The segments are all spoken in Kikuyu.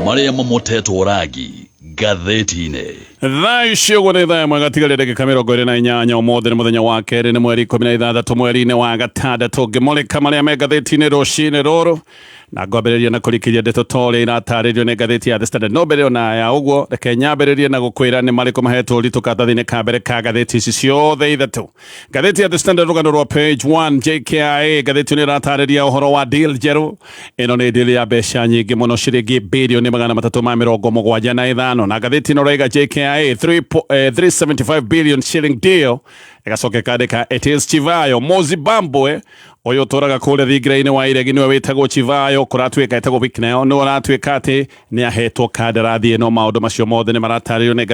Marĩa mamotetwo rangi ngathĩti-inĩ. Thaa ici ũguo nĩ thaa ĩmwe gatigaria ndagĩka 28. Ũmũthĩ nĩ mũthenya wa kerĩ, nĩ mweri 16 mweri-inĩ wa gatandatũ. Ngĩmũrĩka marĩa me ngathĩti-inĩ rũcinĩ rũrũ, na ngwambĩrĩria na kũrikĩria ndeto ta ũrĩa iratarĩrio nĩ ngathĩti ya The Standard. No mbere ona ya ũguo, reke nyambĩrĩrie na gũkwĩra nĩ marĩkũ mahetwo ũritũ karatathi-inĩ ka mbere ka ngathĩti ici ciothe ithatũ. Ngathĩti ya The Standard, rũgano rwa page 1, JKIA. Ngathĩti nĩ ĩratarĩria ũhoro wa deal njerũ. Ĩno nĩ deal ya mbeca nyingĩ mũno, ciringi birioni 375, na ngathĩti ĩno raiga JKIA 375 billion shilling deal. Ĩgacoka ĩkandĩka it is Chivayo Mozimbabwe. Ũyũ ũtũraga kũrĩa thingira-inĩ wa iregi nĩwe wĩtagwo Chivayo, kũratuĩka etagwo Wicknell, nĩwe ũratuĩka atĩ nĩ ahetwo kandarathi ĩno. Maũndũ macio mothe nĩ maratarĩrio nĩ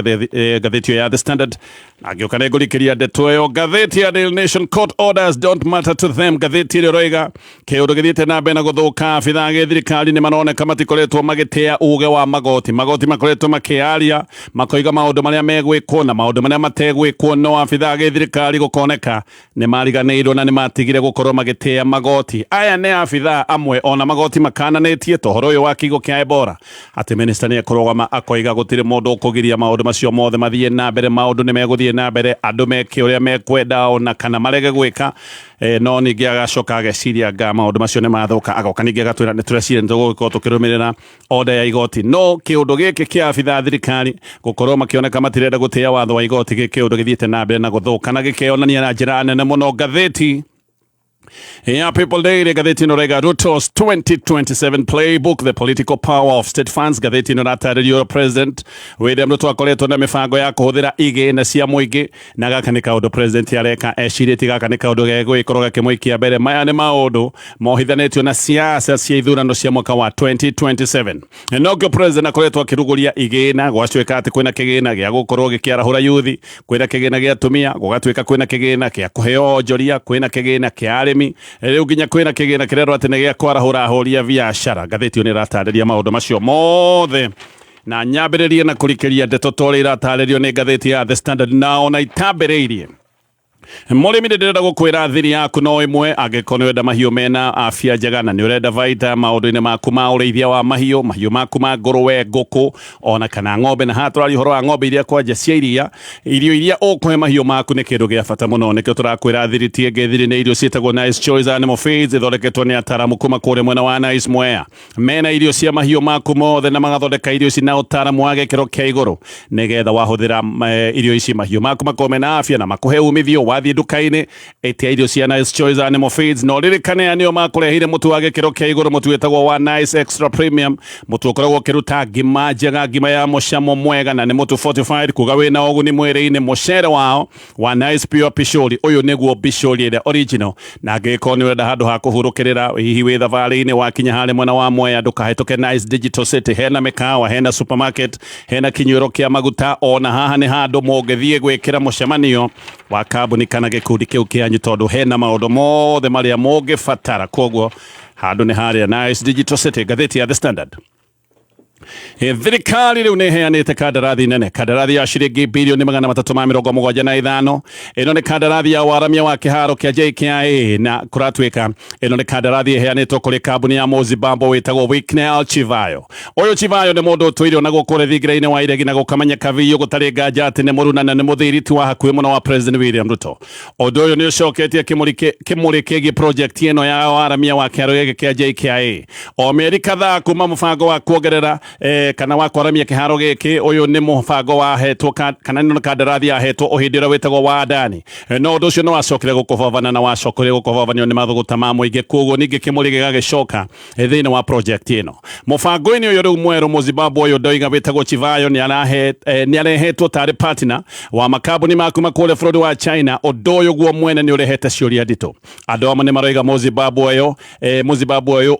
ngathĩti ĩyo ya The Standard. Na ngĩũka nĩ ngũrikĩria ndeto ĩyo. Ngathĩti ya Daily Nation, court orders don't matter to them. Ngathĩti ĩrĩa ĩroiga kĩũndũ gĩthiĩte na mbere na gũthũka, abithaa a gĩthirikari nĩ maroneka matikoretwo magĩtĩa uge wa magoti. Magoti makoretwo makĩaria makoiga maũndũ marĩa megwĩkwo na maũndũ marĩa mategwĩkwo, no abithaa a gĩthirikari gũkoneka nĩ mariganĩirwo na nĩ matigire gũkorwo magĩtĩa magoti. Aya nĩ abithaa amwe ona magoti makananĩtie ta ũhoro ũyũ wa kigo kĩa Ebola, atĩ minista nĩ ekũrũgama akoiga gũtirĩ mũndũ ũkũgiria maũndũ macio mothe mathiĩ na mbere, maũndũ nĩ megũthiĩ na mbere, andũ meke ũrĩa mekwenda ona kana marege gwĩka. No ningĩ agacoka ageciria nga maũndũ macio nĩ mathũka, agoka ningĩ agatwĩra nĩ tũreciria nĩ tũgũgĩkorwo tũkĩrũmĩrĩra order ya igoti. No kĩũndũ gĩkĩ kĩa abithaa thirikari gũkorwo makĩoneka matirenda gũtĩa watho wa igoti, gĩ kĩũndũ gĩthiĩte na mbere na gũthũka na gĩkeyonania na njĩra nene mũno. Ngathĩti ya People Daily, ngathĩti ĩno raiga Ruto's 2027 playbook, the political power of state funds. Ngathĩti ĩno ĩratarĩrio President William Ruto akoretwo na mĩbango ya kũhũthĩra igĩna cia mũingĩ, na gaka nĩ kaũndũ president areka ecirĩtie gaka nĩ kaũndũ gegũgĩkorwo gakĩmũikia mbere. Maya nĩ maũndũ mohithanĩtio na siasa cia ithurano cia mwaka wa 2027. Nokĩo president akoretwo akĩrugũria igĩna, gwatuĩka atĩ kwĩna kĩgĩna gĩa gũkorwo gĩkĩarahũra yuthi, kwĩna kĩgĩna gĩa atumia, gũgatuĩka kwĩna kĩgĩna kĩa kũheo onjoria, kwĩna kĩgĩna kĩa arĩmi, rĩu nginya kwĩna kĩgĩna kĩrerwo atĩ nĩ gĩa kwarahũra ahũri a biacara. Ngathĩti ĩyo nĩ ĩratarĩria maũndũ macio mothe, na nyambĩrĩrie na kũrikĩria ndeto ta ũrĩa iratarĩrio nĩ ngathĩti ya The Standard. Na ona itambĩrĩirie, mũrĩmi, nĩ ndĩrenda gũkwĩra thiri yaku no ĩmwe. Angĩkorwo nĩ ũrenda mahiũ mena afya njega na nĩ ũrenda baita maũndũ-inĩ maku ma ũrĩithia wa mahiũ, mahiũ maku ma ngũrũwe, ngũkũ ona kana ng'ombe, na haha tũraria ũhoro wa ng'ombe iria kwanja cia iria, irio iria ũkũhe mahiũ maku nĩ kĩndũ gĩa bata mũno. Nĩkĩo tũrakwĩra thiri ti ĩngĩ, thiri nĩ irio ciĩtagwo Nice Choice Animal Feeds, ithondeketwo nĩ ataramu kuma kũrĩa mwena wa Nice Mwea. Mena irio cia mahiũ maku mothe na magathondeka irio ici na ũtaaramu wa gĩkĩro kĩa igũrũ, nĩgetha wahũthĩra irio ici mahiũ maku makorwo mena afya na makũhe umithio. Wathiĩ nduka-inĩ, ĩtia irio cia Nice Choice Animal Feeds. Na ũririkane aya nĩo makũreheire mũtu wa gĩkĩro kĩa igũrũ, mũtu wĩtagwo wa Nice Extra Premium, mũtu ũkoragwo ũkĩruta ngima njega, ngima ya mũcamo mwega, na nĩ mũtu fortified, kuga wĩna ũguni mwĩrĩ-inĩ. Mũcere wao wa Nice Pure Pishori, ũyũ nĩguo pishori ĩrĩa original. Na angĩgĩkorwo nĩ ũrenda handũ ha kũhurũkĩrĩra, hihi wĩ thabarĩ-inĩ, wakinya harĩa mwena wa Mwea, ndũkahĩtũke Nice Digital City. Hena mĩkawa, hena supermarket, hena kinyuĩro kĩa maguta, ona haha nĩ handũ mũngĩthiĩ gwĩkĩra mũcemanio wa kambuni kana gĩkundi kĩu kĩanyu, tondũ hena maũndũ mothe marĩa mũngĩbatara. Koguo handũ nĩ harĩa Nice Digital City. Ngathĩti ya The Standard. Thirikari rĩu nĩ ĩheanĩte kandarathi nene, kandarathi ya ciringi birioni 375. Ĩno nĩ kandarathi ya waramia wa kĩharo kĩa JKIA, na kũratuĩka ĩno nĩ kandarathi ĩheanĩtwo kũrĩ kambuni ya Mũzimbabwe wĩtagwo Wicknell Chivayo. Ũyũ Chivayo nĩ mũndũ ũtũire ona gũkũ thingira-inĩ wa iregi na gũkamenyeka biũ gũtarĩ nganja atĩ nĩ mũruna na nĩ mũthiriti wa hakuhĩ mũno wa President William Ruto. Ũndũ ũyũ nĩ ũcoketie kĩmũrĩ kĩgiĩ project ĩno ya waramia wa kĩharo gĩkĩ kĩa JKIA. O mĩeri kadhaa kuma mũbango wa kuongerera kana wa kwaramia kĩharo gĩkĩ, ũyũ nĩ mũbango wahetwo kana nĩ kandarathi yahetwo ũhĩndĩ ũrĩa wĩtagwo wa Adani. No ũndũ ũcio nĩ wacokire gũkũbabana na wacokire gũkũbabanio nĩ mathũgũta ma mũingĩ, koguo ningĩ kĩmũrĩ gĩgagĩcoka thĩinĩ wa project ĩno. Mũbango-inĩ ũyũ rĩu mwerũ, Mũzimbabwe ũyũ ndoiga wĩtagwo Chivayo nĩ arehetwo tarĩ partner wa makambuni ma kuma kũrĩa bũrũri wa China. Ũndũ ũyũ guo mwene nĩ ũrehete ciũria nditũ. Andũ amwe nĩ maroiga Mũzimbabwe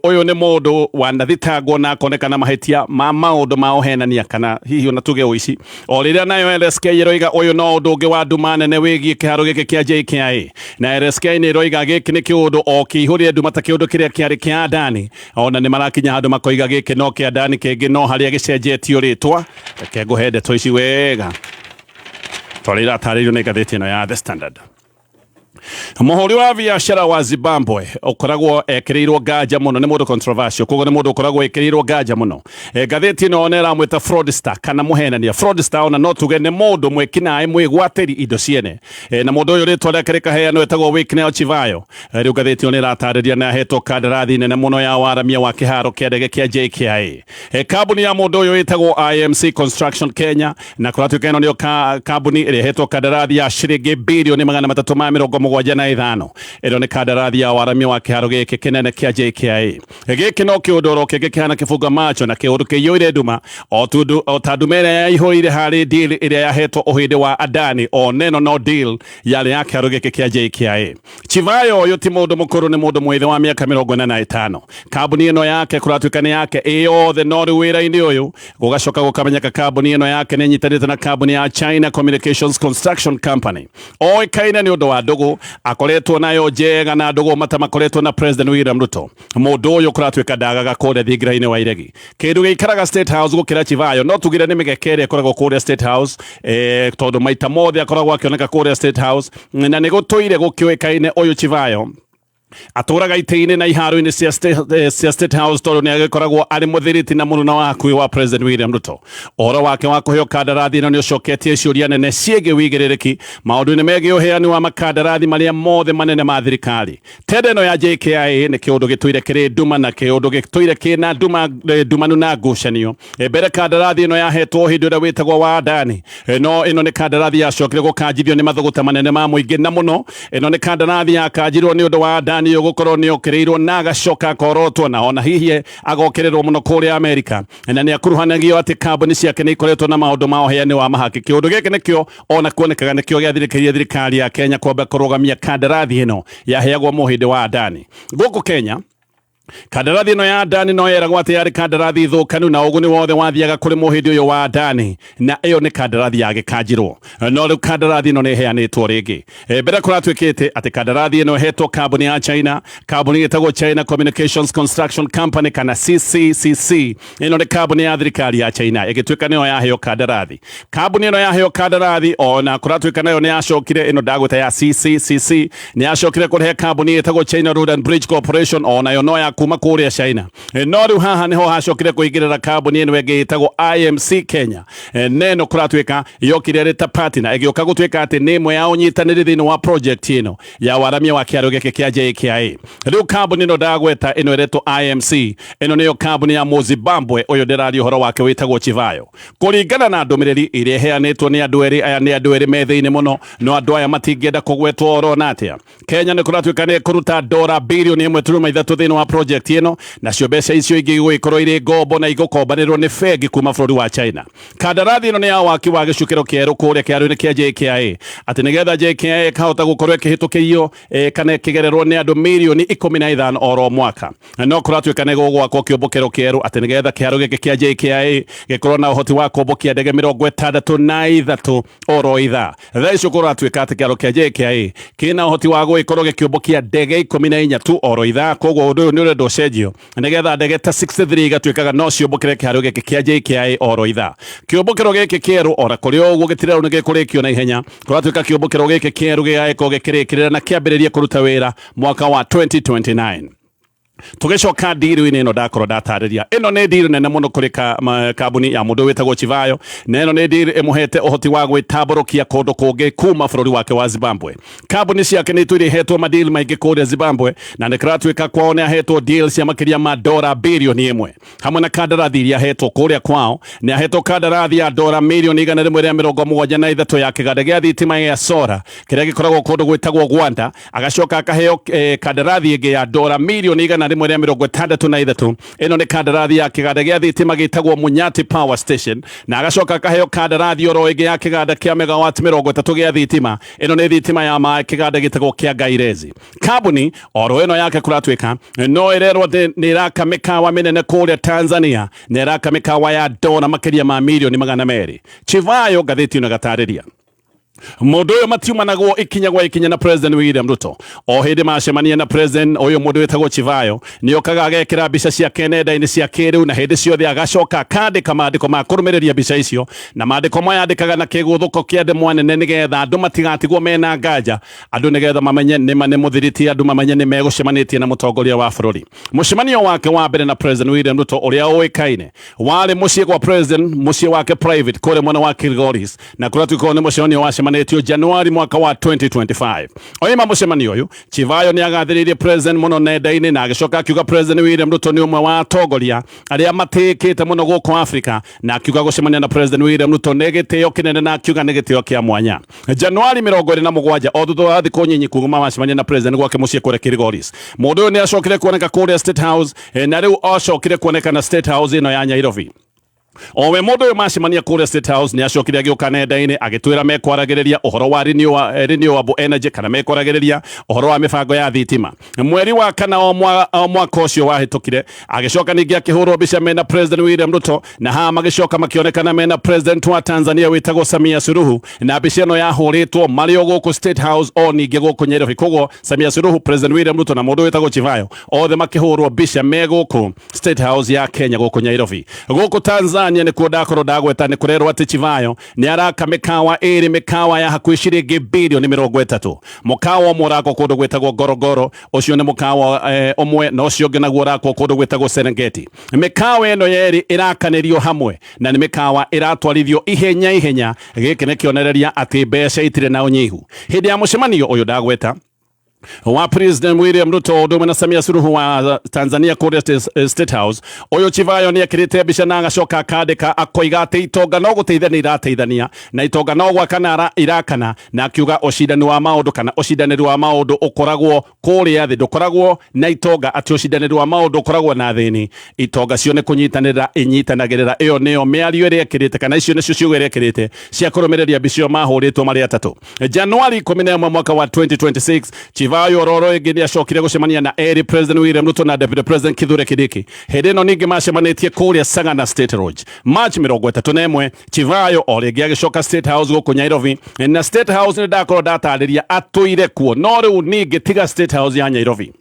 ũyũ nĩ mũndũ wanathitangwo na akonekana mahĩtia ma maũndũ ma ũhenania kana hihi ona tuge ũici. O rĩrĩa nayo LSK ĩroiga ũyũ no ũndũ ũngĩ wa nduma nene wĩgiĩ kĩharo gĩkĩ kĩa JKIA. Na LSK nĩ ĩroiga gĩkĩ nĩ kĩũndũ o kĩihũrĩre nduma ta kĩũndũ kĩrĩa kĩarĩ kĩa Adani. Ona nĩ marakinya handũ makoiga gĩkĩ no kĩa Adani kĩngĩ, no harĩa gĩcenjetio rĩtwa. Reke ngũhe ndeto ici wega tondũ iratarĩirio nĩ ngathĩti ĩno ya The Standard. Mũhũri wa biacara wa Zimbabwe ũkoragwo ekĩrĩirwo nganja mũno, nĩ mũndũ controversial, koguo nĩ mũndũ ũkoragwo ekĩrĩirwo nganja mũno. Ngathĩti ĩno nĩ ĩramwĩta fraudster kana mũhenania. Fraudster ona no tuge nĩ mũndũ mwĩkinaĩ mwĩgwatĩri indo ciene. Na mũndũ ũyũ rĩtwa rĩake rĩkaheanwo etagwo Wicknell Chivayo. Rĩu ngathĩti ĩyo nĩ ĩratarĩria nĩ ahetwo kandarathi nene mũno ya waramia wa kĩharo kĩa ndege kĩa JKIA. Kambuni ya mũndũ ũyũ ĩtagwo IMC Construction Kenya, na kũratuĩka ĩno nĩyo kambuni ĩrĩa ĩhetwo kandarathi ya ciringi birioni 375. Ĩno nĩ kandarathi ya waramia wa kĩharo gĩkĩ kĩnene kĩa JKIA. Gĩkĩ no kĩũndũ oro kĩngĩ kĩhana kĩbunga macho na kĩũndũ kĩiyũire nduma o ta nduma ĩrĩa yaihũrire harĩ deal ĩrĩa yahetwo ũhĩndĩ wa Adani, o neno no deal yarĩ ya kĩharo gĩkĩ kĩa JKIA. Chivayo ũyũ ti mũndũ mũkũrũ, nĩ mũndũ mwĩthĩ wa mĩaka 45. Kambuni ĩno yake kũratuĩka nĩ yake ĩ yothe, no rĩu wĩra-inĩ ũyũ gũgacoka gũkamenyeka kambuni ĩno yake nĩ ĩnyitanĩte na kambuni ya China Communications Construction Company. Oĩkaine nĩ ũndũ wa ndũgũ akoretwo nayo njega na ndũgũ mata makoretwo na President William Ruto. Mũndũ ũyũ kũratuĩka ndagaga kũrĩa thingira-inĩ wa iregi. Kĩndũ gĩikaraga State House gũkĩra Chivayo no tugire nĩ mĩgeke ĩrĩa ĩkoragwo kũrĩa State House, tondũ maita mothe akoragwo akĩoneka kũrĩa State House, na nĩ gũtũire gũkĩũĩkaine ũyũ Chivayo atũraga itĩ-inĩ na iharo-inĩ cia State House, tondũ nĩ agĩkoragwo arĩ mũthiriti na mũnuna wa hakuhĩ wa President William Ruto. Ũhoro wake wa kũheo kandarathi ĩno nĩ ũcoketie ciũria nene ciĩgiĩ wĩigĩrĩrĩki maũndũ-inĩ megiĩ ũheani wa makandarathi marĩa mothe manene ma thirikari. Tenda ĩno ya JKIA nĩ kĩũndũ gĩtũire kĩrĩ nduma na kĩũndũ gĩtũire kĩna nduma, ndumanu na ngucanio. Mbere kandarathi ĩno yahetwo hĩndĩ ĩrĩa wĩtagwo wa Adani, no ĩno nĩ kandarathi yacokire gũkanjithio nĩ mathũgũta manene ma mũingĩ na mũno. Ĩno nĩ kandarathi yakanjirwo nĩ ũndũ wa Adani ũyũ gũkorwo nĩ okĩrĩirwo na agacoka akorotwo na ona hihi agokĩrĩrwo mũno kũrĩa Amerika, na nĩ akuruhanagio atĩ kambuni ciake nĩ ikoretwo na maũndũ ma ũheani wa mahaki. Kĩũndũ gĩkĩ nĩkĩo ona kuonekaga nĩkĩo gĩathirĩkĩirie thirikari ya Kenya kwamba kũrũgamia kandarathi ĩno yaheagwo mũhĩndĩ wa Adani. Gũkũ Kenya kandarathi ĩno ya Adani no yeragwo atĩ yarĩ kandarathi thũkanu na ũguni wothe wathiaga kũrĩ mũhĩndĩ ũyũ wa Adani, na ĩyo nĩ kandarathi yagĩkanjirwo. No rĩu kandarathi ĩno nĩ ĩheanĩtwo rĩngĩ. Mbere kũratuĩkĩte atĩ kandarathi ĩno ĩhetwo kambuni ya China, kambuni ĩtagwo China Communications Construction Company kana CCCC. Ĩno nĩ kambuni ya thirikari ya China ĩgĩtuĩka nĩyo yaheo kandarathi. Kambuni ĩno yaheo kandarathi ona kũratuĩka nayo nĩ yacokire, ĩno ndagwĩta ya CCCC, nĩ yacokire kũrehe kambuni ĩtagwo China Road and Bridge Corporation, onayo no ya kuma kũrĩa China. No rĩu haha nĩho hacokire kũingĩrĩra kambuni ĩno ĩngĩ ĩtagwo IMC Kenya. Na ĩno kũratuĩka yokire ĩrĩ ta partner, ĩgĩũka gũtuĩka atĩ nĩ ĩmwe ya ũnyitanĩri thĩinĩ wa project ĩno ya waramia wa kĩaro gĩkĩ kĩa JKIA. Rĩu kambuni ĩno ndagweta ĩno ĩretwo IMC, ĩno nĩyo kambuni ya Mũzimbabwe ũyũ ndĩraria ũhoro wake wĩtagwo Chivayo. Kũringana na ndũmĩrĩri ĩrĩa ĩheanĩtwo nĩ andũ erĩ aya, nĩ andũ erĩ me thĩinĩ mũno, no andũ aya matingĩenda kũgwetwo oro na atĩa. Kenya nĩ kũratuĩka nĩ ĩkũruta dora birioni 1.3 thĩinĩ wa project ĩno, nacio mbeca icio ingĩ igũgĩkorwo irĩ ngombo na igũkombanĩrwo nĩ bengi kuma bũrũri wa China. Kandarathi ĩno nĩ ya waki wa gĩcukĩro kĩerũ kũrĩa kĩharo-inĩ kĩa JKIA, atĩ nĩgetha JKIA ĩkahota gũkorwo ĩkĩhĩtũkĩrio kana ĩkĩgererwo nĩ andũ mirioni 15 oro mwaka. No kũratuĩka nĩ gũgwakwo kĩũmbũkĩro kĩerũ atĩ nĩgetha kĩharo gĩkĩ kĩa JKIA gĩkorwo na ũhoti wa kũmbũkia ndege 63 oro ithaa. Thaa icio kũratuĩka atĩ kĩharo kĩa JKIA kĩna ũhoti wa gũgĩkorwo gĩkĩũmbũkia ndege 14 tu oro ithaa, koguo ũndũ ũyũ nĩ ũrenda ũcenjio nĩgetha ndege ta 63 igatuĩkaga no ciũmbũkĩre kĩharo gĩkĩ kĩa JKIA oro ithaa. Kĩũmbũkĩro gĩkĩ kĩerũ ona kũrĩ o ũguo gĩtirerwo nĩ gĩkũrĩkio na ihenya. Kũratuĩka kĩũmbũkĩro gĩkĩ kĩerũ gĩgagĩkorwo gĩkĩrĩkĩrĩra na kĩambĩrĩrie kũruta wĩra mwaka wa 2029. Tũgĩcoka ndiru-inĩ ĩno ndakorwo ndatarĩria, ĩno nĩ ndiru nene mũno kũrĩ kambuni ya mũndũ wĩtagwo Chivayo, na ĩno nĩ ndiru ĩmũhete ũhoti wa gwĩtambũrũkia kũndũ kũngĩ kuma bũrũri wake wa Zimbabwe. Kambuni ciake nĩ itũire ihetwo madeal maingĩ kũrĩa Zimbabwe, na nĩ kũratuĩka kwao nĩ ahetwo deal cia makĩria ma dora birioni 1 hamwe na kandarathi iria ahetwo kũrĩa kwao. Nĩ ahetwo kandarathi ya dora mirioni 173 ya kĩganda gĩa thitima gĩa Sora kĩrĩa gĩkoragwo kũndũ gwĩtagwo Gwanda. Agacoka akaheo kandarathi ĩngĩ ya dora mirioni 163. Ĩno nĩ kandarathi ya kĩganda gĩa thitima gĩtagwo Munyati Power Station, na agacoka akaheo kandarathi oro ĩngĩ ya kĩganda kĩa megawati 30 gĩa thitima. Ĩno nĩ thitima ya maĩ, kĩganda gĩtagwo kĩa Gairezi. Kambuni oro ĩno yake kũratuĩka no ĩrerwo atĩ nĩ ĩraka mĩkawa mĩnene kũrĩa Tanzania, na ĩraka mĩkawa ya dora makĩria ma mirioni 200. Chivayo ngathĩti ĩno ĩgatarĩria. Mundu uyu matiumanagwo ikinya gwa ikinya na President William Ruto. O hindi macemania na President uyu, mundu witagwo Chivayo niokaga agekira mbica ciake nenda-inĩ cia kĩrĩu, na hĩndĩ ciothe agacoka akandĩka mandĩko ma kũrũmĩrĩria mbica icio, na mandĩko maya andĩkaga na kĩgũthũko kĩa ndemwa nene nĩgetha andũ matigatigwo mena nganja, andũ nĩgetha mamenye nĩma nĩ mũthiriti, andũ mamenye nĩ megũcemanĩtie na mũtongoria wa bũrũri. Mũcemanio wake wa mbere na President William Ruto ũrĩa ũĩkaine warĩ mũciĩ kwa President, mũciĩ wake private kũrĩa mwena wa Kilgoris, na kũrĩa tukorwo nĩ mũcemanio wacemanĩtio Januari mwaka wa 2025. Oima mũcemanio ũyũ, Chivayo nĩ agathĩrĩirie President mũno nenda-inĩ na agĩcoka akiuga President William Ruto nĩ ũmwe wa atongoria arĩa matĩĩkĩte mũno gũkũ Afrika, na akiuga gũcemania na President William Ruto nĩ gĩtĩo kĩnene, na akiuga nĩ gĩtĩo kĩa mwanya. Januari 27, o thutha wa thikũ nyinyi kuma macemania na President gwake mũciĩ kũrĩa Kilgoris, mũndũ ũyũ nĩ acokire kuoneka kũrĩa State House, na rĩu acokire kuoneka na State House ĩno ya Nairobi. Owe mũndũ ũyũ macemania kũrĩa State House nĩ acokire agĩũka nenda-inĩ agĩtwĩra mekwaragĩrĩria ũhoro wa renewable energy, kana mekwaragĩrĩria ũhoro wa mĩbango ya thitima. Mweri wa kana o mwaka ũcio wahĩtũkire, agĩcoka ningĩ akĩhũrwo mbica mena President William Ruto, na haha magĩcoka makĩonekana mena President wa Tanzania wĩtagwo Samia Suluhu, na mbica ĩno yahũrĩtwo marĩ o gũkũ State House, o ningĩ gũkũ Nairobi. Koguo Samia Suluhu, President William Ruto na mũndũ wĩtagwo Chivayo othe makĩhũrwo mbica me gũkũ State House ya Kenya gũkũ Nairobi. Gũkũ Tanzania nĩkuo ndakorwo ndagweta, nĩ kũrerwo atĩ Chivayo nĩ araka mĩkawa ĩrĩ, mĩkawa ya hakuhĩ ciringi birioni 30. Mũkawa ũmwe ũrakwo kũndũ gwĩtagwo Ngorongoro, ũcio nĩ mũkawa ũmwe, na ũcio ũngĩ naguo ũrakwo kũndũ gwĩtagwo Serengeti. Mĩkawa ĩno yerĩ ĩrakanĩrio hamwe na nĩ mĩkawa ĩratwarithio ihenya ihenya. Gĩkĩ nĩ kĩonereria atĩ mbeca itirĩ na ũnyihu. Hĩndĩ ya mũcemanio ũyũ ndagweta wa President William Ruto ũndũ ũmwe na Samia Suluhu wa Tanzania kũrĩa State House, ũyũ Chivayo nĩ ekĩrĩte mbica na agacoka akandĩka akoiga atĩ itonga no gũteithania irateithania na itonga no gwakana irakana, na akiuga ũcindani wa maũndũ kana ũcindanĩri wa maũndũ ũkoragwo kũrĩa thĩ, ndũkoragwo na itonga, atĩ ũcindanĩri wa maũndũ ũkoragwo na thĩni, itonga cio nĩ kũnyitanĩra inyitanagĩrĩra. Ĩyo nĩyo mĩario ĩrĩa ĩkĩrĩte, kana icio nĩcio ciugo iria ĩkĩrĩte cia kũrũmĩrĩria mbica ĩyo mahũrĩtwo marĩ atatũ. Januari 11 mwaka wa 2026, Chivayo ororo ĩngĩ nĩ acokire gũcemania na eri President William Ruto na Deputy President Kithure Kindiki. Hĩndĩ ĩno ningĩ macemanĩtie kũrĩa Sagana State Lodge. March 31, Chivayo o rĩngĩ agĩcoka State House gũkũ Nairobi, na State House nĩ ndakorwo ndatarĩria atũire kuo, no rĩu ningĩ tiga State House ya Nairobi,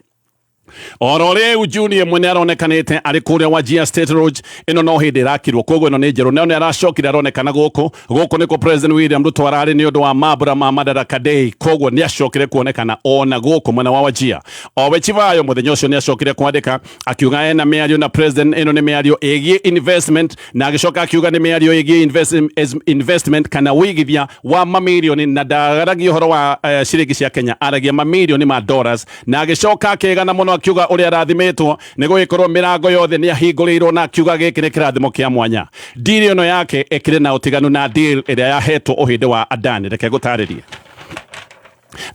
oro rĩu Juni 1 nĩ aronekanĩte arĩ kũrĩa Wajir State Lodge. Ĩno no hĩndĩ ĩrakirwo, koguo ĩno nĩ njerũ, no nĩ aracokire aronekana gũkũ. Gũkũ nĩkuo President William Ruto ararĩ nĩ ũndũ wa mambura ma Madaraka Day, koguo nĩ acokire kuonekana ona gũkũ mwena wa Wajir. Owe Chivayo mũthenya ũcio nĩ acokire kwandĩka akiuga ena mĩario na President, ĩno nĩ mĩario ĩgiĩ investment, na agĩcoka akiuga nĩ mĩario ĩgiĩ investment kana wĩigithia wa mamirioni, na ndagaragia ũhoro wa ciringi cia Kenya, aragia mamirioni ma dollars, na agĩcoka akĩgana mũno akiuga ũrĩa arathimĩtwo nĩ gũgĩkorwo mĩrango yothe nĩ ahingũrĩirwo, na akiuga gĩkĩ nĩ kĩrathimo kĩa mwanya. Deal ĩno yake ĩkĩrĩ na ũtiganu na deal ĩrĩa yahetwo ũhĩndĩ wa Adani. Reke ngũtarĩrie.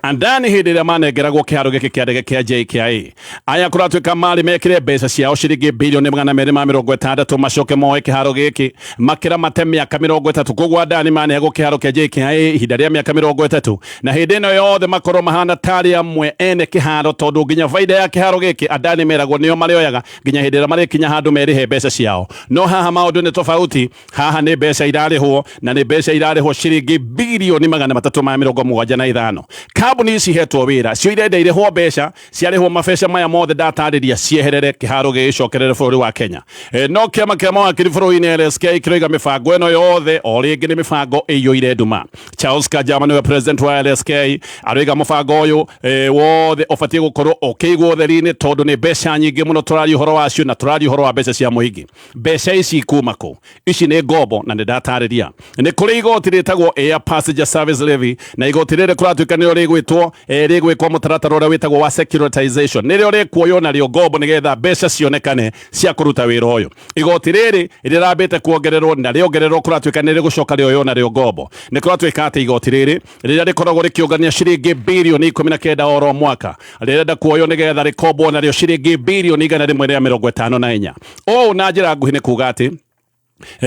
Adani hĩndĩ ĩrĩa manengeragwo kĩharo gĩkĩ kĩa ndege kĩa JKIA, aya kũratuĩka marĩ mekĩre mbeca ciao ciringi birioni 260, macoke moe kĩharo gĩkĩ makĩramate mĩaka 30. Koguo Adani maneagwo kĩharo kĩa JKIA ihinda rĩa mĩaka 30, na hĩndĩ ĩno yothe makorwo mahana tarĩ amwe ene kĩharo, tondũ nginya baida ya kĩharo gĩkĩ Adani meragwo nĩo marĩoyaga nginya hĩndĩ ĩrĩa marĩkinya handũ merĩhe mbeca ciao. No haha maũndũ nĩ tofauti. Haha nĩ mbeca irarĩhwo, na nĩ mbeca irarĩhwo ciringi birioni 375. Kambuni ici hetwo wĩra cio irenda irĩhwo mbeca, ciarĩhwo mabeca maya mothe ndatarĩria, cieherere kĩharo gĩgĩcokerere bũrũri wa Kenya. No kĩama kĩa mawakiri bũrũri-inĩ LSK kĩroiga mĩbango ĩno yothe o rĩngĩ nĩ mĩbango ĩiyũire nduma. Charles Kajama nĩwe president wa LSK, aroiga mũbango ũyũ wothe ũbatiĩ gũkorwo ũkĩigwo ũtheri-inĩ, tondũ nĩ mbeca nyingĩ mũno tũraria ũhoro wacio, na tũraria ũhoro wa mbeca cia mũingĩ. Mbeca ici kuma kũ? Ici nĩ ngombo, na nĩ ndatarĩria nĩ kũrĩ igoti rĩtagwo Air Passenger Service Levy, na igoti rĩrĩ kũratuĩka nĩrĩo rĩgwĩtwo rĩgwĩkwo mũtaratara ũrĩa wĩtagwo wa securitization, nĩrĩo rĩkuoywo narĩo ngombo nĩgetha mbeca cionekane cia kũruta wĩra ũyũ. Igoti rĩrĩ rĩrambĩte kuongererwo, na rĩongererwo kũratuĩka nĩ rĩgũcoka rĩoywo narĩo ngombo. Nĩ kũratuĩka atĩ igoti rĩrĩ rĩrĩa rĩkoragwo rĩkĩũngania ciringi birioni 19 oro mwaka rĩrenda kuoywo nĩgetha rĩkombwo narĩo ciringi birioni 154. Ũũ na njĩra nguhĩ nĩ kuga atĩ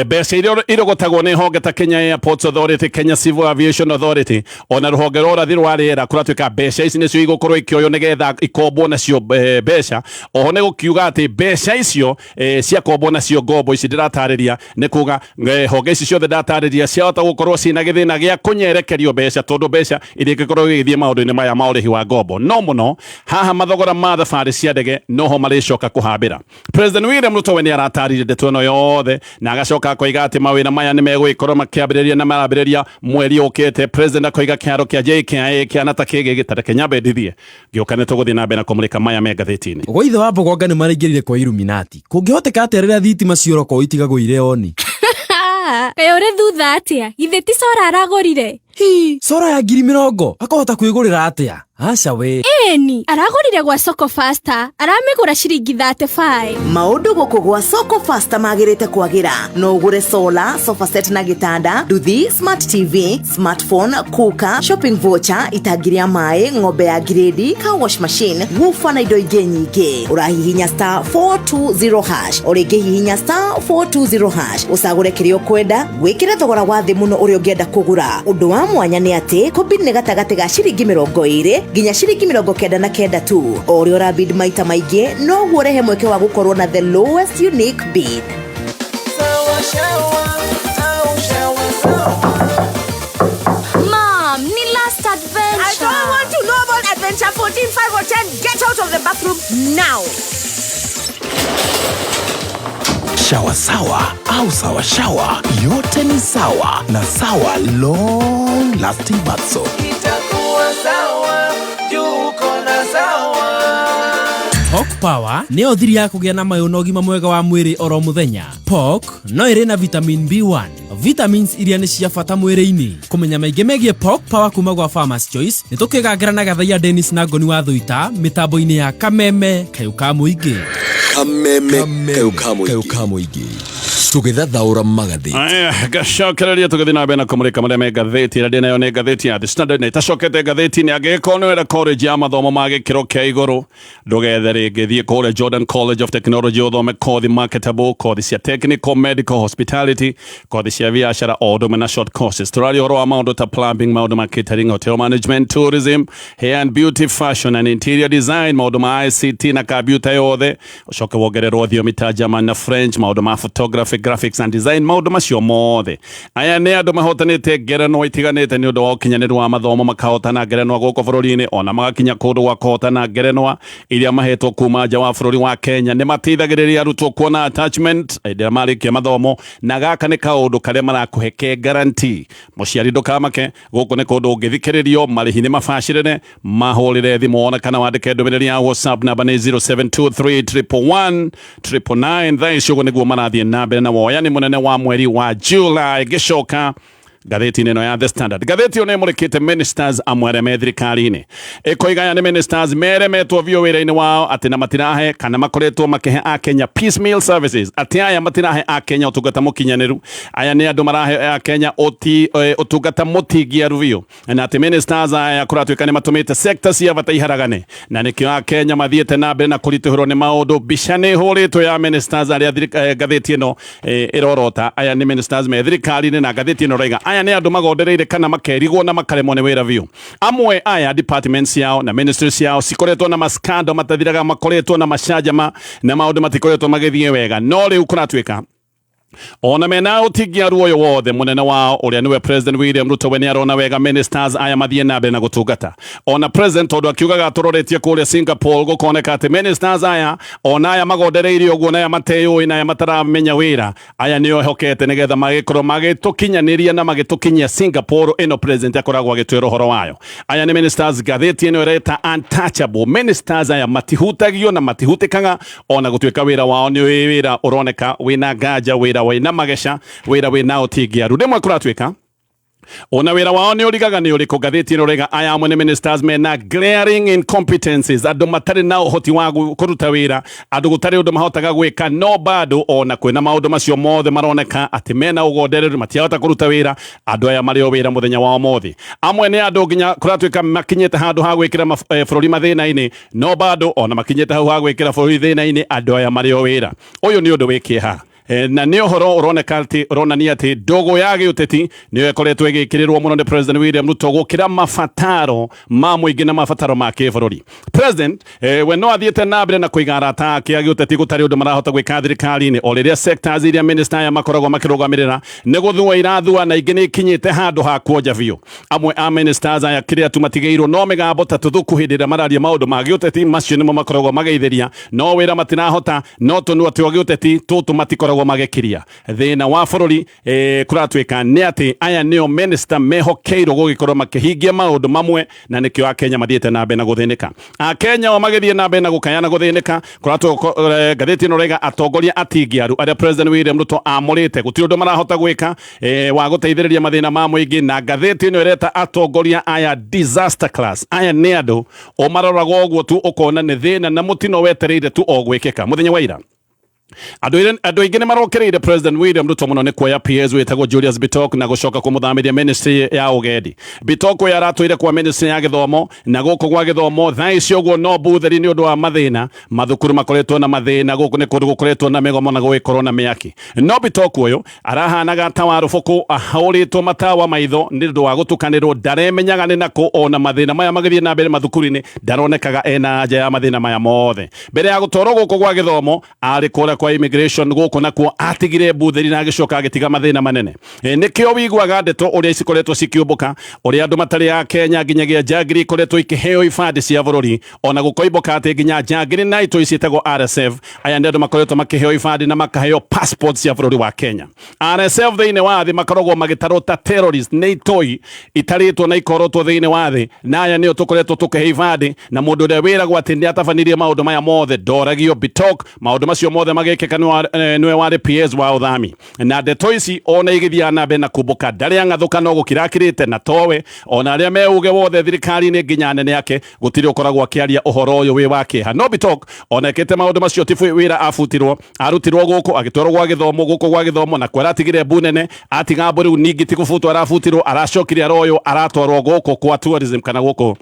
Mbeca iria irogotagwo nĩ honge ta Kenya Airports Authority, Kenya Civil Aviation Authority, ona rũhonge rwa ũrathi rwa rĩera, kũratuĩka mbeca ici nĩcio igũkorwo ikĩoywo nĩgetha ikombwo nacio mbeca. Oho nĩ gũkiuga atĩ mbeca icio ciakombwo nacio ngombo ici ndĩratarĩria, nĩ kuga honge ici ciothe ndatarĩria ciahota gũkorwo ciĩna gĩthĩna gĩa kũnyerekerio mbeca, tondũ mbeca irĩngĩkorwo igĩthiĩ maũndũ-inĩ maya ma ũrĩhi wa ngombo. No mũno haha mathogora ma thabarĩ cia ndege noho marĩcoka kũhambĩra. President William Ruto we nĩ aratarĩria ndeto ĩno yothe na agacoka akoiga atĩ mawĩra maya nĩ megũgĩkorwo makĩambĩrĩria na marambĩrĩria mweri ũkĩte. President akoiga kĩharo kĩa JKIA kĩana ta kĩgĩ gĩtareke nyambe ndithie ngĩũka nĩ tũgũthiĩ na mbere na kũmũrĩka maya me ngathĩti-inĩ. Gwa ithe wa Mbogonga nĩ maraingĩrire kwa Illuminati. Kũngĩhoteka atĩa rĩrĩa thitima cioroko itigagwo irĩ oni? Kaĩ ũrĩ thutha atĩa? Githĩ ti cora aragũrire? Hi, cora ya 20,000 akahota kwĩgũrĩra atĩa? Aca we. Ĩni, aragũrire gwa Soko Faster, aramĩgũra ciringi 35. Maũndũ gũkũ gwa Soko Faster magĩrĩte kwagĩra. No ũgũre solar, sofa set na gĩtanda, nduthi, smart TV, smartphone, cooker, shopping voucher, itangi rĩa maĩ, ng'ombe ya grade, car wash machine, woofer na indo ingĩ nyingĩ. Ũrahihinya star 420 hash, o rĩngĩ hihinya star 420 hash, ũcagũre kĩrĩa ũkwenda, gwĩkĩre thogora wa thĩ mũno ũrĩa ũngĩenda kũgũra. Ũndũ wa mwanya nĩ atĩ kũbid nĩ gatagatĩ ga ciringi 20 nginya ciringi 99 tu. O ũrĩa ũrabid maita maingĩ noguo ũrehe mweke wa gũkorwo na the lowest unique bid. Mom, ni last adventure. I don't want to know about adventure 14, 5 or 10. Get out of the bathroom now. Shawa sawa au sawa shawa, yote ni sawa na Sawa Long Lasting Bath Soap. Itakuwa sawa juu uko na sawa. Pork Power nĩyo thiri ya kũgĩa na mayũ na ũgima mwega wa mwĩrĩ oro mũthenya. Pork no ĩrĩ na vitamin B1, vitamins iria nĩ cia bata mwĩrĩ-inĩ. Kũmenya maingĩ megiĩ Pork Power kuma gwa Farmers Choice nĩ tũkĩgangĩra na Gathaiya Dennis na Ngoni wa Thuita mĩtambo-inĩ ya Kameme Kayũ ka Mũingĩ. Kameme Kayũ ka Mũingĩ. Tũgĩthathaũra magathĩti. Aya, gacokereria tũgĩthiĩ na mbere na kũmũrĩka marĩa me ngathĩti. Ĩrĩa ndĩ nayo nĩ ngathĩti ya The Standard na ĩtacokete ngathĩti-inĩ. Angĩgĩkorwo nĩ wenda college ya mathomo ma gĩkĩro kĩa igũrũ, ndũgethe rĩngĩ, thiĩ kũrĩa Jordan College of Technology ũthome kothi marketable, kothi cia technical, medical, hospitality, kothi cia biacara o ũndũ ũmwe na short courses. Tũraria ũhoro wa maũndũ ta plumbing, maũndũ ma catering, hotel management, tourism, hair and beauty, fashion and interior design, maũndũ ma ICT na computer yothe, ũcoke wongererwo thiomi ta German na French, maũndũ ma photography, graphics and design, maũndũ macio mothe. Aya nĩ andũ mahotanĩte ngerenwa itiganĩte nĩ ũndũ wa ũkinyanĩru wa mathomo, makahotana ngerenwa gũkũ bũrũri-inĩ ona magakinya kũndũ gwa kũhotana ngerenwa iria mahetwo kuma nja wa bũrũri wa Kenya. Nĩ mateithagĩrĩria arutwo kuona attachment hĩndĩ ĩrĩa marĩkia mathomo, na gaka nĩ kaũndũ karĩa marakũhe ke guarantee. Mũciari ndũkamake, gũkũ nĩ kũndũ ũngĩthikĩrĩrio, marĩhi nĩ mabacĩrĩre, mahũrĩre thimũ ona kana wandĩke ndũmĩrĩri ya WhatsApp, namba nĩ 0723 111 999. Thaa ici ũguo nĩguo marathiĩ na mbere na woyani mũnene wa mweri wa July. Gĩcoka ngathĩti-inĩ ĩno ya The Standard, ngathĩti ĩyo nĩ ĩmũrĩkĩte ministers amwe arĩa me thirikari-inĩ, ĩkoiga aya nĩ ministers meremetwo biũ wĩra-inĩ wao, atĩ na matirahe kana makoretwo makĩhe akenya piecemeal services, atĩ aya matirahe akenya ũtungata mũkinyanĩru. Aya nĩ andũ marahe akenya ũtungata mũtingiaru biũ, na atĩ ministers aya kũratuĩka nĩ matũmĩte sector cia bata iharagane, na nĩkĩo akenya mathiĩte na mbere na kũritũhĩrwo nĩ maũndũ. Mbica nĩ ĩhũrĩtwo ya ministers arĩa ngathĩti ĩno ĩrorota. Aya nĩ ministers me thirikari-inĩ, na ngathĩti ĩno ĩroiga aya nĩ andũ magondereire kana makerigwo na makaremwo nĩ wĩra biũ. Amwe aya departments ciao na ministry ciao cikoretwo na maskando matathiraga, makoretwo na macanjama na maũndũ matikoretwo magĩthiĩ wega, no rĩu kũratuĩka ona mena ũtingiaru ũyũ wothe, mũnene wao ũrĩa nĩwe President William Ruto we nĩarona wega ministers aya mathiĩ na mbere na gũtungata. Ona president tondũ akiugaga tũroretie kũrĩa Singapore, gũkoneka atĩ ministers aya ona aya magondereire ũguo, na aya mateyũĩ, na aya mataramenya wĩra, aya nĩo ehokete nĩgetha magĩkorwo magĩtũkinyanĩria na magĩtũkinyia Singapore ĩno president akoragwo agĩtwĩra ũhoro wayo. Aya nĩ ministers ngathĩti ĩno ĩreta untouchable ministers. Aya matihutagio na matihutĩkaga, ona gũtuĩka wĩra wao nĩ wĩra ũroneka wĩna nganja, wĩra wĩna mageca, wĩra wĩna ũtingiaru. Rĩmwe kũratuĩka ona wĩra wao nĩ ũrigaga nĩ ũrĩkũ. Ngathĩti ĩno rĩga aya amwe nĩ ministers mena glaring incompetencies, andũ matarĩ na ũhoti wa kũruta wĩra, andũ gũtarĩ ũndũ mahotaga gwĩka, no bado ona kwĩna maũndũ macio mothe maroneka atĩ mena ũgondereru, matiahota kũruta wĩra. Andũ aya marĩ o wĩra mũthenya wa ũmũthĩ. Amwe nĩ andũ nginya kũratuĩka makinyĩte handũ ha gwĩkĩra bũrũri mathĩna-inĩ, no bado ona makinyĩte hau ha gwĩkĩra bũrũri thĩna-inĩ, andũ aya marĩ o wĩra. Ũyũ nĩ ũndũ wĩ kĩeha. Na nĩ ũhoro ũroneka atĩ ũronania atĩ ndũgũ ya gĩũteti nĩyo ĩkoretwo ĩgĩkĩrĩrwo mũno nĩ President William Ruto gũkĩra mabataro ma mũingĩ na mabataro ma kĩbũrũri. President we no athiĩte na mbere na kũiga arata ake a gĩũteti gũtarĩ ũndũ marahota gwĩka thirikari-inĩ, o rĩrĩa sectors iria minister aya makoragwo makĩrũgamĩrĩra nĩ gũthua irathua na ingĩ nĩ ikinyĩte handũ ha kuonja biũ. Amwe a ministers aya kĩrĩa tu matigĩirwo no mĩgambo ta tũthuku hĩndĩ ĩrĩa mararia maũndũ ma gĩũteti, macio nĩmo makoragwo mageithĩria, no wĩra matirahota, no tũnua twa gĩũteti tũtũ matikoragwo magĩkiria. Thĩna wa bũrũri kũratuĩka nĩ atĩ aya nĩo minister mehokeirwo gũgĩkorwo makĩhingia maũndũ mamwe, na nĩkĩo Akenya mathiĩte na mbere na gũthĩnĩka. Akenya o magĩthiĩ na mbere na gũkaya na gũthĩnĩka, kũratũ ngathĩti ĩno raiga atongoria atingiaru arĩa President William Ruto amũrĩte gũtirĩ ũndũ marahota gwĩka wa gũteithĩrĩria mathĩna ma mũingĩ, na ngathĩti ĩno ĩreta atongoria aya disaster class. Aya nĩ andũ ũmaroraga ũguo tu ũkona nĩ thĩna na mũtino wetereire tu o gwĩkĩka. Mũthenya wa ira andũ aingĩ nĩ marokereire President William Ruto mũno nĩ kuoya PS wĩtagwo Julius Bitok na gũcoka kũmũthamĩria ministry ya ũgendi. Bitok ũyũ aratũire kwa ministry ya gĩthomo, na gũkũ gwa gĩthomo thaa ici ũguo no butheri nĩ ũndũ wa mathĩna. Mathukuru makoretwo na mathĩna, gũkũ nĩ kũndũ gũkoretwo na mĩgomo na gũgĩkorwo na mĩaki. No Bitok ũyũ arahanaga ta wa rũbũkũ ahũrĩtwo matawa maitho nĩ ũndũ wa gũtukanĩrwo, ndaremenyaga nĩ nakũ, ona mathĩna maya magĩthiĩ na mbere mathukuru-inĩ ndaronekaga ena anja ya mathĩna maya mothe. Mbere ya gũtwarwo gũkũ gwa gĩthomo arĩ kũrĩa kwa immigration, gũkũ nakuo atigire butheri na agĩcoka agĩtiga mathĩna manene. Nĩkĩo wiguaga ndeto ũrĩa cikoretwo cikĩũmbũka, ũrĩa andũ matarĩ a Kenya nginyagia njangiri ikoretwo ikĩheo ibandĩ cia bũrũri, ona gũkoimbũka atĩ nginya njangiri na itoi ciĩtagwo RSF, aya nĩ andũ makoretwo makĩheo ibandĩ na makaheo passport cia bũrũri wa Kenya. RSF thĩinĩ wa thĩ makoragwo magĩtarwo ta terrorist, nĩ itoi itarĩtwo na ikorotwo thĩinĩ wa thĩ, na aya nĩo tũkoretwo tũkĩhe ibandĩ, na mũndũ ũrĩa wĩragwo atĩ nĩ atabanirie maũndũ maya mothe ndoragio. Bitok maũndũ macio mothe magĩkĩka nĩwe warĩ PS wa ũthami, na ndeto ici ona igĩthiaga na mbere na kumbũka ndarĩ ang'athũka no gũkira akirĩte, na towe ona arĩa me uge wothe thirikari-inĩ nginya anene ake gũtirĩ ũkoragwo akĩaria ũhoro ũyũ wĩ wa kĩeha. No Bitok ona ekĩte maũndũ macio ti wĩra abutirwo, arutirwo gũkũ agĩtwarwo gwa gĩthomo, gũkũ gwa gĩthomo na kwaratigire mbu nene, atiga mbu rĩu ningĩ ti gũbutwo arabutirwo, aracokire aroywo aratwarwo gũkũ kwa tourism kana gũkũ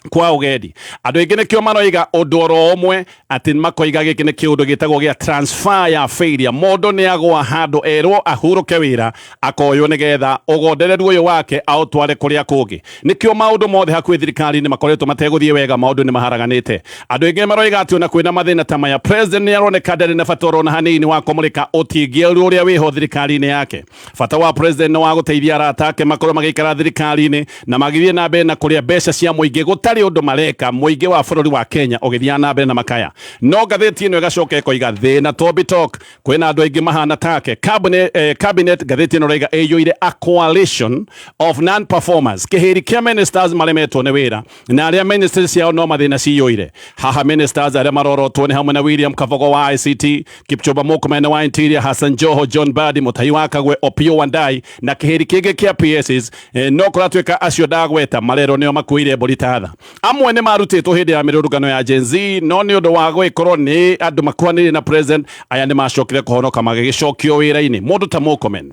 kwa ũgendi. Andũ aingĩ nĩkĩo maroiga ũndũ oro ũmwe atĩ makoiga gĩkĩ nĩ kĩũndũ gĩtagwo gĩa transfer ya failure. Mũndũ nĩ agwa handũ erwo ahurũke wĩra akoywo nĩgetha ũgondereru ũyũ wake aũtware kũrĩa kũngĩ. Nĩkĩo maũndũ mothe hakuhĩ thirikari-inĩ makoretwo mategũthiĩ wega, maũndũ nĩ maharaganĩte. Andũ aingĩ maroiga atĩ ona kwĩna mathĩna ta maya president nĩ aroneka ndarĩ na bata orona hanini wa kũmũrĩka ũtingĩeru ũrĩa wĩho thirikari-inĩ yake. Bata wa president nĩ wa gũteithia arata ake makorwo magĩikara thirikari-inĩ na magĩthiĩ na mbere na kũrĩa mbeca cia mũingĩ gũtarĩ ũndũ mareka, mũingĩ wa bũrũri wa Kenya ũgĩthiaga na mbere na makaya. No ngathĩti ĩno ĩgacoka ĩkoiga thĩna to Bitok, kwĩna andũ aingĩ mahana take. Cabinet ngathĩti ĩno ĩraiga ĩiyũire a coalition of non-performers, kĩhĩri kĩa ministers maremetwo nĩ wĩra na arĩa ministers ciao no mathĩna ciyũire. Haha ministers arĩa marorotwo nĩ hamwe na William Kabogo wa ICT, Kipchumba Murkomen wa Interior, Hassan Joho, John Mbadi, Mutahi wa Kagwe, Opiyo Wandayi na kĩhĩri kĩngĩ kĩa PSs. No kũratuĩka acio ndagweta marerwo nĩo makuire mbũri ta tha. Amwe nĩ marutĩtwo hĩndĩ ya mĩrũrũngano ya Gen Z, no nĩ ũndũ wa gũgĩkorwo nĩ andũ makuhanĩrĩire na president, aya nĩ macokire kũhonoka magĩgĩcokio wĩra-inĩ. Mũndũ ta Murkomen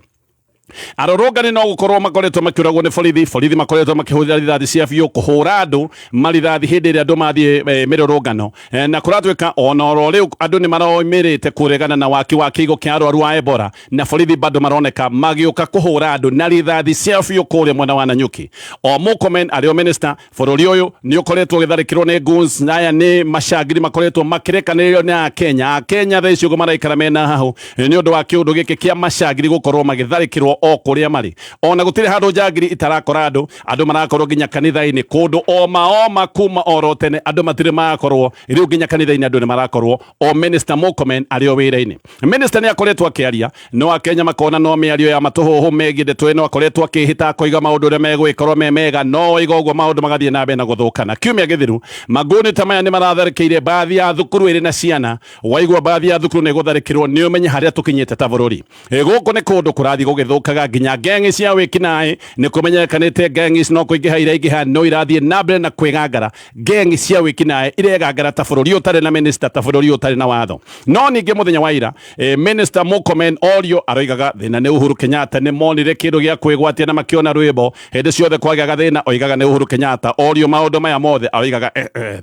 arũrũngani no gũkorwo makoretwo makĩũragwo nĩ borithi, borithi makoretwo makĩhũthĩra rithathi cia biũ kũhũra andũ marithathi hĩndĩ ĩrĩa andũ mathiĩ mĩrũrũngano. Na kũratuĩka ona oro rĩu andũ nĩ maroimĩrĩte kũregana na waki wa kĩigo kĩa arwaru a Ebola, na borithi bado maroneka magĩũka kũhũra andũ na rithathi cia biũ kũrĩa mwena wa Nanyuki. O Murkomen arĩ o minister, bũrũri ũyũ nĩ ũkoretwo ũgĩtharĩkĩrwo nĩ goons, na aya nĩ macangiri makoretwo makĩrekanĩrĩrio nĩ Akenya. Akenya thaa ici ũguo maraikara mena hahũ nĩ ũndũ wa kĩũndũ gĩkĩ kĩa macangiri gũkorwo magĩtharĩkĩrwo o kũrĩa marĩ. Ona gũtirĩ handũ njangiri itarakora andũ, andũ marakorwo nginya kanitha-inĩ kũndũ oma oma kuma oro tene andũ matirĩ marakorwo, rĩu nginya kanitha-inĩ andũ nĩ marakorwo. O minister Murkomen arĩ o wĩra-inĩ. Minister nĩ akoretwo akĩaria, no Akenya makona no mĩario ya matũhũhũ megiĩ ndeto ĩno, akoretwo akĩhĩta akoiga maũndũ ũrĩa megũgĩkorwo me mega, no oiga ũguo maũndũ magathiĩ na mbere na gũthũkana. Kiumia gĩthiru mangũni ta maya nĩ maratharĩkĩire baadhi ya thukuru ĩrĩ na ciana. Waigua baadhi ya thukuru nĩ gũtharĩkĩrwo nĩ ũmenye harĩa tũkinyĩte ta bũrũri. Gũkũ nĩ kũndũ kũrathiĩ gũgĩthũka. ithũkaga nginya ngengi cia wĩkinaĩ nĩ kũmenyekanĩte ngengi ici no kũingĩha iraingĩha no irathiĩ na mbere na kwĩgangara. Ngengi cia wĩkinaĩ iregangara ta bũrũri ũtarĩ na minister, ta bũrũri ũtarĩ na watho. No ningĩ mũthenya wa ira Minister Murkomen orio aroigaga thĩna nĩ Uhuru Kenyatta, nĩ monire kĩndũ gĩa kwĩgwatia na makĩona rwĩmbo. Hĩndĩ ciothe kwagĩaga thĩna oigaga nĩ Uhuru Kenyatta. Orio maũndũ maya mothe aroigaga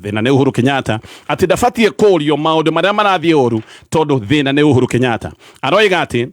thĩna nĩ Uhuru Kenyatta, atĩ ndabatiĩ kũrio maũndũ marĩa marathiĩ ũru tondũ thĩna nĩ Uhuru Kenyatta. Aroiga atĩ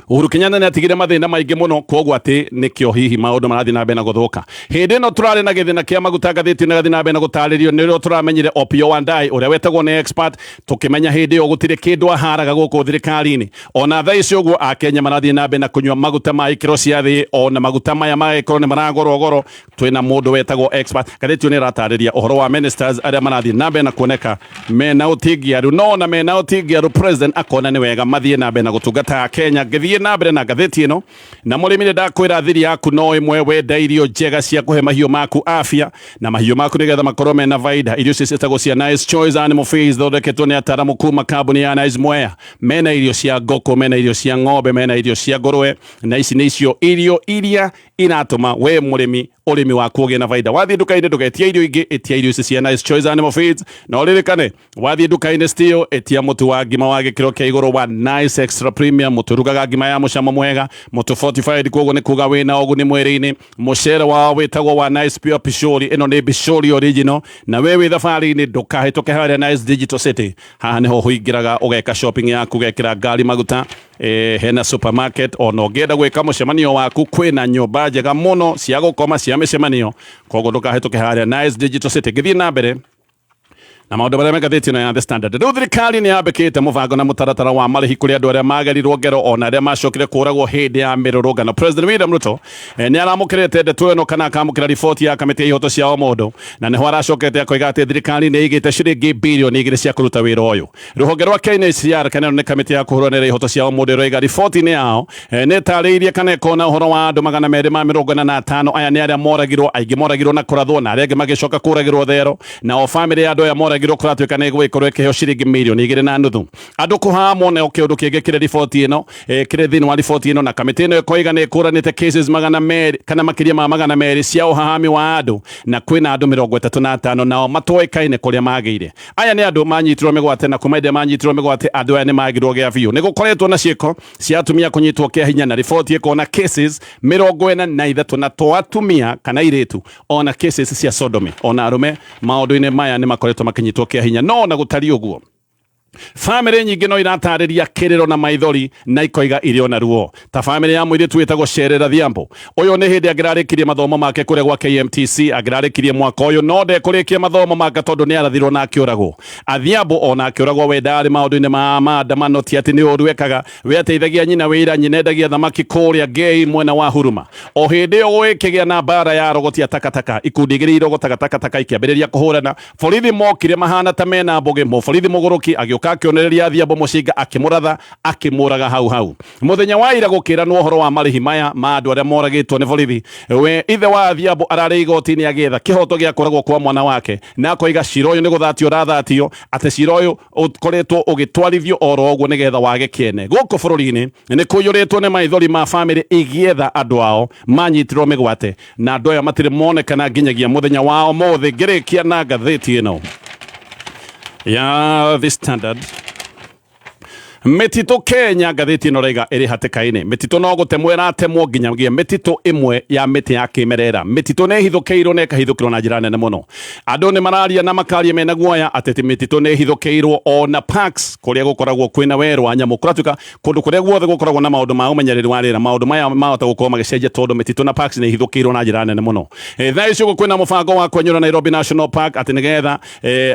Uhuru Kenyatta nĩ atigire mathĩna maingĩ mũno, koguo atĩ nĩkĩo hihi maũndũ marathiĩ na mbere na gũthũka. Hĩndĩ ĩno tũrarĩ na gĩthĩna kĩa maguta, ngathĩti ĩno ĩgathiĩ na mbere na gũtarĩrio nĩrĩo tũramenyire Opiyo Wandayi ũrĩa wetagwo nĩ expert, tũkĩmenya hĩndĩ ĩyo gũtirĩ kĩndũ aharaga gũkũ thirikari-inĩ. Ona thaa ici ũguo Akenya marathiĩ na mbere na kũnyua maguta ma ikĩro cia thĩ, ona maguta maya magĩkorwo nĩ maragũrwo goro. Twĩna mũndũ wetagwo expert. Ngathĩti ĩyo nĩ ĩratarĩria ũhoro wa ministers arĩa marathiĩ na mbere na kuoneka mena ũtingiaru, no ona mena ũtingiaru president akona nĩ wega mathiĩ na mbere na gũtungata Kenya. Ngĩthiĩ na mbere na ngathĩti ĩno na mũrĩmi, nĩ ndakwĩra thiri yaku no ĩmwe, wenda irio njega cia kũhe mahiũ maku afya na mahiũ maku nĩgetha makorwo mena vaida. Irio ici ciĩtagwo cia Nice Choice Animal Feeds, thondeketwo nĩ ataramu kuma kambuni ya Nice Mwea. Mena irio cia ngũkũ, mena irio cia ng'ombe, mena irio cia ngũrwe, na ici nĩ icio irio iria iratũma we mũrĩmi ũrĩmi waku ũgĩe na baida. Wathiĩ nduka-inĩ ndũgetie irio ingĩ, ĩtia irio ici cia Nice Choice Animal Feeds. Na ũririkane wathiĩ nduka-inĩ still ĩtia mũtu wa ngima wa gĩkĩro kĩa igũrũ wa Nice Extra Premium, mũtu ũrugaga ngima ya mũcamo mwega, mũtu fortified, koguo nĩ kuga wĩna ũguni mwĩrĩ-inĩ. Mũcere wao wĩtagwo wa Nice Pure Pishori, ĩno nĩ Pishori original. Na we wĩ thabarĩ-inĩ ndũkahĩtũke harĩa Nice Digital City, haha nĩho ũingĩraga ũgeka shopping yaku, ũgekĩra ngari maguta. Hena supermarket, ona ũngĩenda gwĩka mũcemanio waku kwĩna nyũmba njega mũno cia gũkoma cia mĩcemanio, koguo ndũkahĩtũke harĩa Nice Digital City. Ngĩthiĩ na mbere na maũndũ marĩa me ngathĩti ĩno ya The Standard, rĩu thirikari nĩ yambĩkĩte mũbango na mũtaratara wa marĩhi kũrĩ andũ arĩa magerirwo ngero ona arĩa macokire kũragwo hĩndĩ ya mĩrũrũngano. President William Ruto nĩ aramũkĩrĩte ndeto ĩno kana akamũkĩra riboti ya kamĩtĩ ya ihoto cia o mũndũ, na nĩho aracokete akoiga atĩ thirikari nĩ ĩigĩte ciringi birioni 2 cia kũruta wĩra ũyũ. Rũhonge rwa KNHCR, kana ĩno nĩ kamĩtĩ ya kũhũranĩra ihoto cia o mũndũ, ĩroiga riboti-inĩ yao nĩ ĩtarĩirie kana ĩkona ũhoro wa andũ 245. Aya nĩ arĩa moragirwo, aingĩ moragirwo na kũrathwo na arĩa angĩ magĩcoka kũragĩrwo thero, na o bamĩrĩ ya andũ aya moragirwo kũratuĩka nĩ ĩgũgĩkorwo ĩkĩheo ciringi mirioni 2.5. Andũ kũhamwo neo kĩũndũ kĩngĩ kĩrĩ riboti ĩno, kĩrĩ thĩinĩ wa riboti ĩno, na kamĩtĩ ĩno ĩkoiga nĩ ĩkũranĩte cases 200 kana makĩria ma 200 cia ũhahami wa andũ, na kwĩna andũ 35 nao matoĩkaine kũrĩa magĩire. Aya nĩ andũ manyitirwo mĩgwate, na kuma hĩndĩ manyitirwo mĩgwate andũ aya nĩ magirwo gĩa biũ. Nĩ gũkoretwo na ciĩko cia atumia kũnyitwo kĩa hinya, na riboti ĩkona cases 43, na to atumia kana airĩtu, ona cases cia sodomy, ona arũme maũndũ-inĩ maya nĩ makoretwo makĩnyitwo kĩa hinya. No ona gũtariĩ ũguo, bamĩrĩ nyingĩ no iratarĩria kĩrĩro na maithori na ikoiga irĩ ona ruo, ta bamĩrĩ ya mũirĩtu wĩtagwo Sherera Dhiambo. Ũyũ nĩ hĩndĩ angĩrarĩkirie mathomo make kũrĩa gwa KMTC, angĩrarĩkirie mwaka ũyũ, no ndekũrĩkia mathomo make tondũ nĩ arathirwo na akĩũragwo. Adhiambo ona akĩũragwo we ndarĩ maũndũ-inĩ ma maandamano, ti atĩ nĩ ũru ekaga, we ateithagia nyina wĩra. Nyina endagia thamaki kũrĩa Ngei mwena wa Huruma. O hĩndĩ ĩyo gũgĩkĩgĩa na mbara ya arogoti a takataka, ikundi igĩrĩ irogotaga takataka ikĩambĩrĩria kũhũrana. Borithi mokire mahana ta mena mbũgĩ, mũborithi mũgũrũki agĩũka akĩonereria Adhiambo mũcinga, akĩmũratha, akĩmũraga hau hau. Mũthenya wa ira gũkĩranwo ũhoro wa marĩhi maya ma andũ arĩa moragĩtwo nĩ borithi, we ithe wa Adhiambo ararĩ igoti-inĩ agĩetha kĩhoto gĩa kũragwo kwa mwana wake, na akoiga cira ũyũ nĩ gũthatio ũrathatio, atĩ cira ũyũ ũkoretwo ũgĩtwarithio oro ũguo nĩgetha wage kĩene. Gũkũ bũrũri-inĩ nĩ kũiyũrĩtwo nĩ maithori ma bamĩrĩ igĩetha andũ ao manyitirwo mĩgwate, na andũ aya matirĩ monekana nginyagia mũthenya wa ũmũthĩ. Ngĩrĩkia na ngathĩti ĩno ya The Standard, mĩtitũ Kenya, ngathĩti ĩno raiga ĩrĩ hatĩka-inĩ. Mĩtitũ no gũtemwo ĩratemwo nginyagia mĩtitũ ĩmwe ya mĩtĩ ya kĩmerera. Mĩtitũ nĩ ĩhithũkĩirwo na ĩkahithũkĩrwo na njĩra nene mũno. Andũ nĩ mararia na makaria mena guoya atĩ mĩtitũ nĩ ĩhithũkĩirwo, ona parks kũrĩa gũkoragwo kwĩna werũ wa nyamũ. Kũratuĩka kũndũ kũrĩa guothe gũkoragwo na maũndũ ma ũmenyereri wa rĩera, maũndũ maya mahota gũkorwo magĩcenjia tondũ mĩtitũ na parks nĩ ihithũkĩirwo na njĩra nene mũno. Thaa ici ũguo kwĩna mũbango wa kwenyũra Nairobi National Park atĩ nĩgetha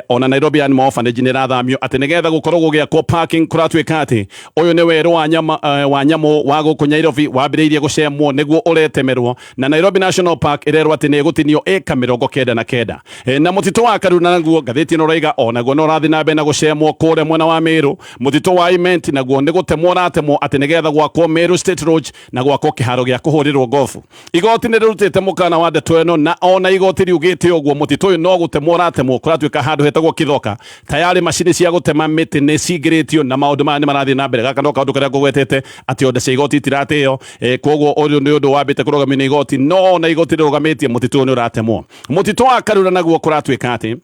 ona Nairobi Animal Orphanage nĩ ĩrathamio atĩ nĩgetha gũkorwo gũgĩakwo parking. Kũratuĩka atĩ ũyũ nĩ werũ wa nyama, wa nyamũ wa gũkũ Nairobi wambĩrĩirie gũcemwo nĩguo ũretemerwo, na Nairobi National Park ĩrerwo atĩ nĩ ĩgũtinio ĩka 99. Na mũtitũ wa Karura naguo, ngathĩti ĩno ĩroiga onaguo no ũrathiĩ na mbere na gũcemwo kũrĩa mwena wa Meru. Mũtitũ wa Imenti naguo nĩ gũtemwo ũratemwo atĩ nĩgetha gwakwo Meru State Lodge na gwakwo kĩharo gĩa kũhũrĩrwo gofu. Igoti nĩ rĩrutĩte mũkana wa ndeto ĩno, na ona igoti riugĩte ũguo mũtitũ ũyũ no gũtemwo ũratemwo. Kũratuĩka handũ hetagwo Kithoka tayarĩ macini cia gũtema mĩtĩ nĩ cingĩrĩtio, na maũndũ maya nĩ marathiĩ na mbere. Gaka no kaũndũ karĩa ngũgwetete atĩ onda cia igoti itiratĩo. Koguo ũyũ nĩ ũndũ wambĩte kũrũgamio nĩ igoti, no na igoti rĩrũgamĩtie mũtitũ ũyũ nĩ ũratemwo. Mũtitũ wa Karura naguo kũratuĩka atĩ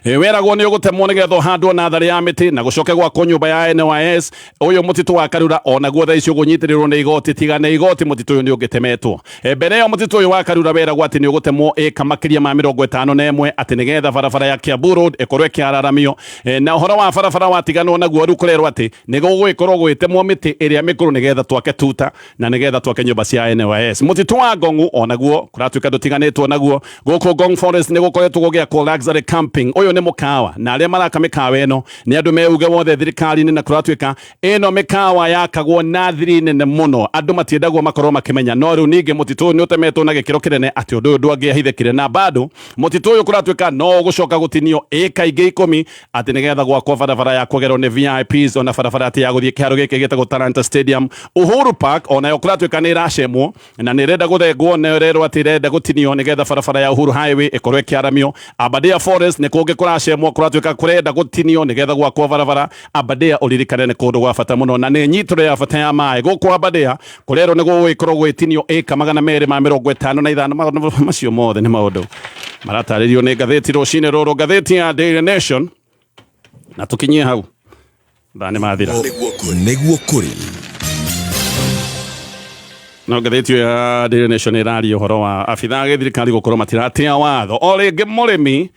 weragwo nĩ ũgũtemwo nĩgetha ũhandwo natharĩ ya mĩtĩ na gũcoke gwakwo nyũmba ya NYS. Ũyũ mũtitũ wa Karura onaguo thaa ici ũgũnyitĩrĩrwo nĩ igoti. Tiga nĩ igoti, mũtitũ ũyũ nĩ ũngĩtemetwo. Mbere ĩyo mũtitũ ũyũ wa Karura weragwo atĩ nĩ ũgũtemwo ĩka makĩria ma 51 atĩ nĩgetha barabara ya Kiambu Road ĩkorwo ĩkĩararamio. Na ũhoro wa barabara watiganwo naguo, rĩu kũrerwo atĩ nĩ gũgũgĩkorwo gwĩtemwo mĩtĩ ĩrĩa mĩkũrũ nĩgetha twake tuta na nĩgetha twake nyũmba cia NYS. Mũtitũ wa Ngongu onaguo kũratuĩka ndũtiganĩtwo naguo. Gũkũ Ngong Forest nĩ gũkoretwo gũgĩakwo luxury camping. Ũyũ nĩ mũkawa, na arĩa maraka mĩkawa ĩno nĩ andũ meuge wothe thirikari-inĩ, na kũratuĩka ĩno mĩkawa yakagwo na thiri nene mũno, andũ matiendagwo makorwo makĩmenya. No rĩu ningĩ mũtitũ ũyũ nĩ ũtemetwo na gĩkĩro kĩnene atĩ ũndũ ũyũ ndwangĩahithĩkire, na bado mũtitũ ũyũ kũratuĩka no ũgũcoka gũtinio ĩka ingĩ 10 atĩ nĩgetha gwakwo barabara ya kũgerwo nĩ VIPs, ona barabara atĩ ya gũthiĩ kĩharo gĩkĩ gĩtagwo Talanta Stadium. Uhuru Park onayo kũratuĩka nĩ ĩracemwo na nĩ ĩrenda gũthengwo, na ĩrerwo atĩ ĩrenda gũtinio nĩgetha barabara ya Uhuru Highway ĩkorwo ĩkĩaramio. Aberdare Forest nĩ kũngĩ kũracemwo, kũratuĩka kũrenda gũtinio nĩgetha gwakwo barabara. Aberdare, ũririkane, nĩ kũndũ gwa bata mũno na nĩ nyitũro ya bata ya maĩ. Gũkũ Aberdare kũrerwo nĩ gũgũgĩkorwo gwĩtinio ĩka 255. Maũndũ macio mothe nĩ maũndũ maratarĩrio nĩ ngathĩti rũcinĩ rũrũ, ngathĩti ya Daily Nation. Na tũkinyie hau, thaa nĩ mathira. Nĩguo kũrĩ. No ngathĩti ĩyo ya Daily Nation ĩraria ũhoro wa abithaa a gĩthirikari gũkorwo matiratĩa watho o rĩngĩ. Mũrĩmi